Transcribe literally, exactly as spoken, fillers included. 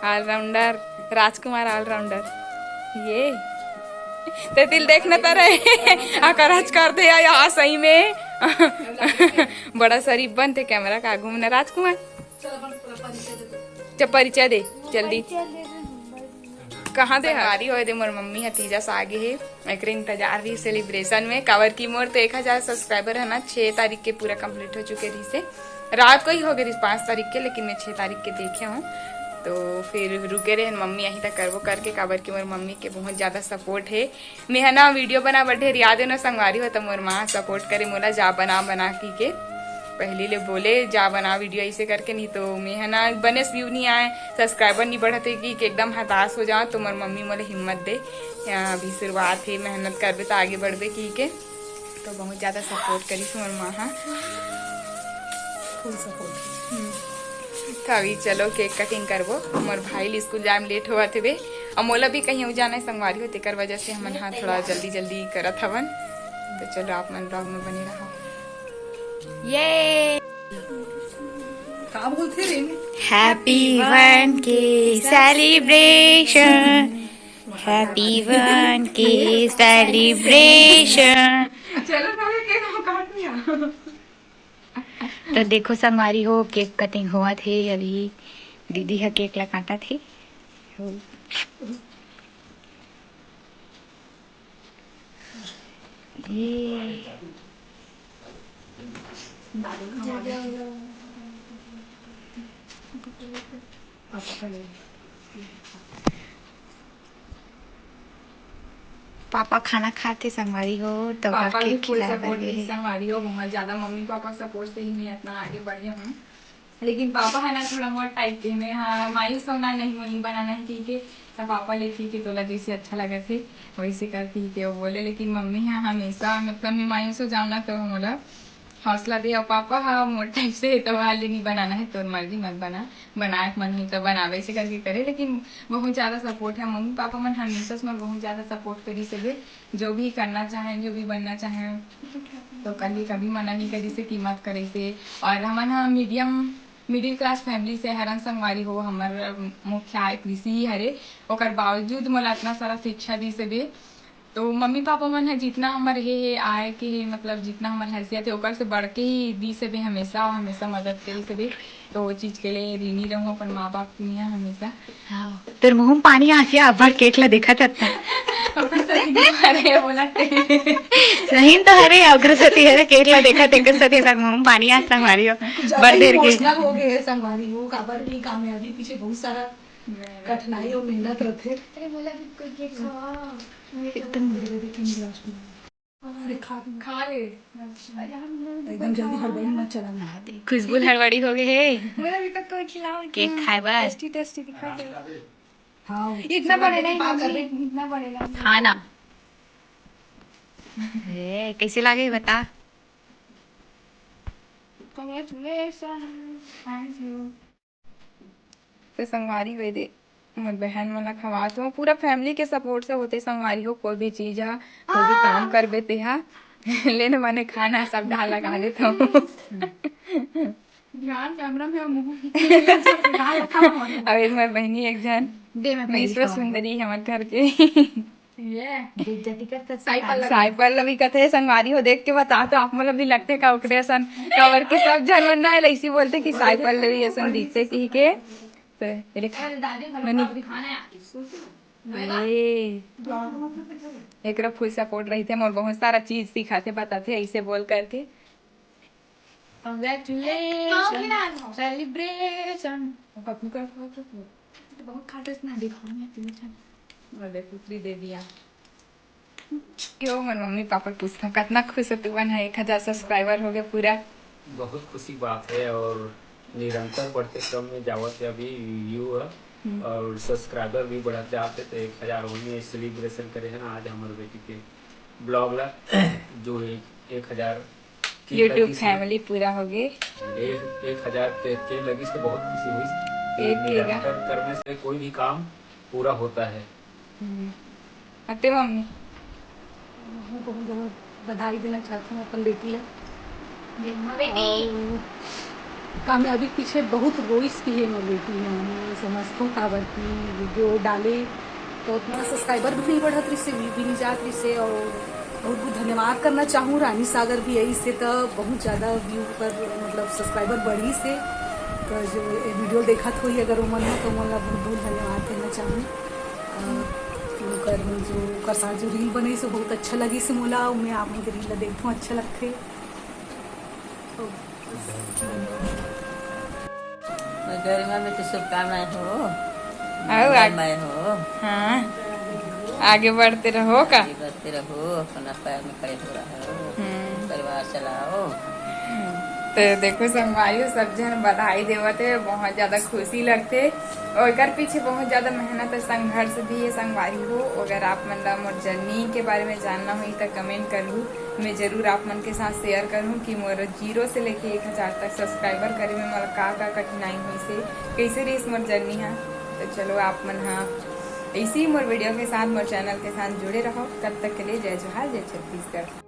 Allrounder, राजकुमार allrounder. ये ते दिल देखना तारा है। आ करज कर दे या, या सही में। बड़ा शरीफ बनते कैमरा का आगू में ना राजकुमार। जब परिचय दे जल्दी। कहाँ दे? संगवारी होए दे, मोर मम्मी ह तीजा से आगे हे। एकरे इंतजार रही सेलिब्रेशन में, काबर कि मोर तो एक हजार सब्सक्राइबर है ना, छः तारीख के पूरा कंप्लीट हो चुके रही से। रात को ही हो गए रही पाँच तारीख के, लेकिन मैं छः तारीख के देखे हूँ। तो फिर रुके रहे मम्मी यहीं तक करबो करके, काबर कि मोर मम्मी के बहुत ज़्यादा सपोर्ट है। मैं ह ना वीडियो बना बर ढेरिया देना संगवारी हो, त मोर माँ सपोर्ट करे मोला, जा बना बना की के। पहली ले बोले जा बना वीडियो ऐसे करके, नहीं तो मैं ह ना बने से व्यू नहीं आए, सब्सक्राइबर नहीं बढ़त है कि, कि एकदम हताश हो जाओ, तो मोर मम्मी मोला हिम्मत दे। या अभी शुरुआत है, मेहनत करबे तो आगे बढ़बे की के। तो बहुत ज़्यादा सपोर्ट करिस मोर माँ ह। फुल सपोर्ट। हम्म। तो अभी चलो केक कटिंग करबो। मोर भाई ल स्कूल जाए में लेट होवत हवे, अउ मोला भी कहीं जाना है संगवारी हो, तेकर वजह से हमन हा थोड़ा जल्दी जल्दी करत हवन। तो चलो आप मन ब्लॉग में बने रहो। ये का बोलथे रे? Happy one K celebration, Happy one K celebration। चलो ना, केक हम काट लिया। तो देखो संगवारी हो, केक कटिंग होवत हे अभी। दीदी ह केक ला काटत हे। ये पापा खाना खाथे संगवारी हो, तो पापा भी केक फुल खिलाए बर सपोर्ट गे हे। संगवारी हो, बहुत ज्यादा मम्मी पापा सपोर्ट से ही मैं इतना आगे बढ़े हूँ। लेकिन पापा है ना थोड़ा मोर टाइप के, मैं हाँ मायूस होना नहीं, वही बनाना है, ठीक है। तो पापा ले ठीक है, तोला जैसे अच्छा लगा थे वैसे कर, ठीक है, वो बोले। लेकिन मम्मी हाँ हमेशा मतलब मैं मायूस हो जाऊँ ना तो मोला हौसला दे। और पापा हाँ मोर टाइप से तो वाले नहीं बनाना है, तोर मर्जी मत बना, बनाए के मन हुई तो बनावे, ऐसे करके करे। लेकिन बहुत ज़्यादा सपोर्ट है, मम्मी पापा मन हमेशा से मोर बहुत ज़्यादा सपोर्ट करी से, जो भी करना चाहे, जो भी बनना चाहे, तो कभी कभी मना नहीं करी से कि मत करे से। और हमन ह मीडियम मिडिल क्लास फैमिली से हरन संगवारी हो, हमर मुख्य आय कृषि ही हरे, ओकर बावजूद मोला इतना सारा शिक्षा दी से बे। तो मम्मी पापा मन ह जितना हमर हे, हे आय के हे, मतलब जितना हमर हैसियत है ओकर से बढ़ के ही दी से बे हमेशा, हमेशा मदद करी से बे। तो वो चीज के लिए ऋणी रहूँ अपन माँ बाप के यहाँ हमेशा। हाँ। तोर मुंह में पानी आथे, अब्बड़ केक ला देखत हस त। अरे बोला ते। सही तो हरे, अग्रसती हरे, केक ला देखत तेकर सती तोर मुंह में पानी आथे संगवारी हो। कुछ ज्यादा बड़ देर के। इमोशनल हो गए हैं संगवारी हो, काबर की कामयाबी पीछे बहुत सारा कठिनाई और मेहनत रहते। अरे बोला भी कोई केक खा। एकदम। अरे खा, खा ले। एकदम जल्दी हड़बड़ी मत चला ना। खुशबू हड़बड़ी हो गई है। मेरा भी तो कोई खिलाओ। केक खाए बस। टेस्टी टेस्टी दिखा दे। हाँ। इतना बड़े नहीं मम्मी, इतना बड़े नहीं। खाना। ए, कैसे लागे बता? Congratulations। Thank you। तो संगवारी हो दे, मोर बहन मन ला खवात हो, पूरा फैमिली के सपोर्ट से होते संगवारी हो, कोई भी चीज हा, कोई भी काम करबे ते हा, ले न मने खाना सब डाल लगा देत हो। ध्यान कैमरा में मुंह। अब एक मोर बहनी एक जन दे, मैं पहले विश्व खाऊंगा। सुंदरी हमर घर के। ये बेइज्जती करता साई पल्लवी। साई पल्लवी कथे संगवारी हो, देख के बता तो आप मन ला भी लगथे का ओकरे असन, काबर के सब झन मन ना ऐसी बोलथे कि साई पल्लवी असन दिखथे कहिके। तो ये देख, अरे दादी, हम मनी। लोग दिखाने आती। ए, एकरा फुल सपोर्ट रहिथे, मोर बहुत सारा चीज सिखाथे, बताथे ऐसे बोल करके। Congratulations। सेलिब्रेशन। बहुत खाते इतना दिखाने आती है। अरे पुत्री दे दिया। क्यों मोर मम्मी पापा पूछता, कितना खुश हो तुमन है, एक हजार सब्सक्राइबर हो गए पूरा। बहुत खुशी बात है और निरंतर बढ़ते क्रम में जावत है अभी व्यू है। हम्म। और सब्सक्राइबर भी बढ़त जाते, तो एक हजार होने सेलिब्रेशन करे है ना आज हमारे बेटी के ब्लॉग ला, जो एक, एक हजार केक YouTube लगी से। फैमिली पूरा हो गए। एक, एक हजार के, केक लगी से बहुत खुशी हुई। एक केक। निरंतर करने से कोई भी काम पूरा होता है। हम्म। अते मम्मी। मैं बहुत बहुत बधाई देना चाहती हूँ अपन बेटी ला। बेटी। और कामयाबी के पीछे बहुत रोइस भी हे मोर बेटी ह, मैं समझथों, काबर कि वीडियो डाले तो उतना सब्सक्राइबर भी नहीं बढ़त रहिसे, व्यू भी नहीं जात रहिसे, और बहुत बहुत धन्यवाद करना चाहूँ। रानी सागर भी आई से तो बहुत ज़्यादा व्यू पर, मतलब, सब्सक्राइबर बढ़िस हे। तो जो ये वीडियो देखत होही अगर ओमन ह, तो ओमन ला बहुत बहुत धन्यवाद कहना चाहूँ। और ओकर जो, ओकर साथ जो रील बनाइस, वो बहुत अच्छा लगिस मोला, और मैं आप मन के रील ला देखथों, अच्छा लगथे। गरिमा में तो शुभकामनाएं हो। अउ आग- मंगलमय हो। हाँ, आगे बढ़ते रहो का? आगे बढ़ते रहो, अपना पैर में खड़े हो रहो। हम्म। परिवार चलाओ। तो देखो संगवारी हो, सब झन बधाई देवत हे, बहुत ज्यादा खुशी लगथे। ओकर पीछे बहुत ज्यादा मेहनत और संघर्ष भी हे संगवारी हो। अगर आप मन ला मोर जर्नी के बारे में जानना होही, तो कमेंट करहू, मैं जरूर आप मन के साथ शेयर करहूँ कि मोर जीरो से लेके एक हजार तक सब्सक्राइबर करे में मोला का का कठिनाई होइस हे, कैसे रहिस मोर जर्नी हा। तो चलो, आप मन हा ऐसे ही मोर वीडियो के साथ, मोर चैनल के साथ जुड़े रहो। तब तक के लिए जय जोहार, जय छत्तीसगढ़।